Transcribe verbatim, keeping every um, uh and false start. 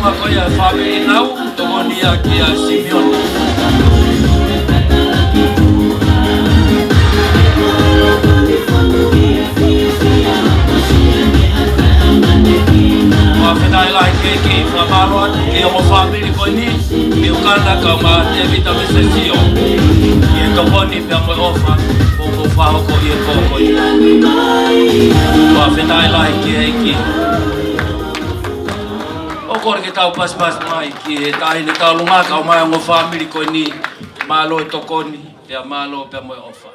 Ko ia e fāmili Nau, tokoni ʻaki ʻa Simione. Fakafetaʻi lahi ki he ʻEiki, fakamālō atu ki he ongo fāmili ko eni, ki he ʻOkana kae ʻumaʻā Tēvita mo Sesio. Ki he tokoni pea mo e ʻofa, ʻoku mou fakahoko ʻi he pō ko eni. Fakafetaʻi lahi ki he ʻEiki. ʻOku ou kole ke tau pasipasi mai ki he Taʻahine Taulunga kae ʻumaʻā e ongo fāmili ko eni, mālō e tokoni, pea mālō pea mo e ʻofa.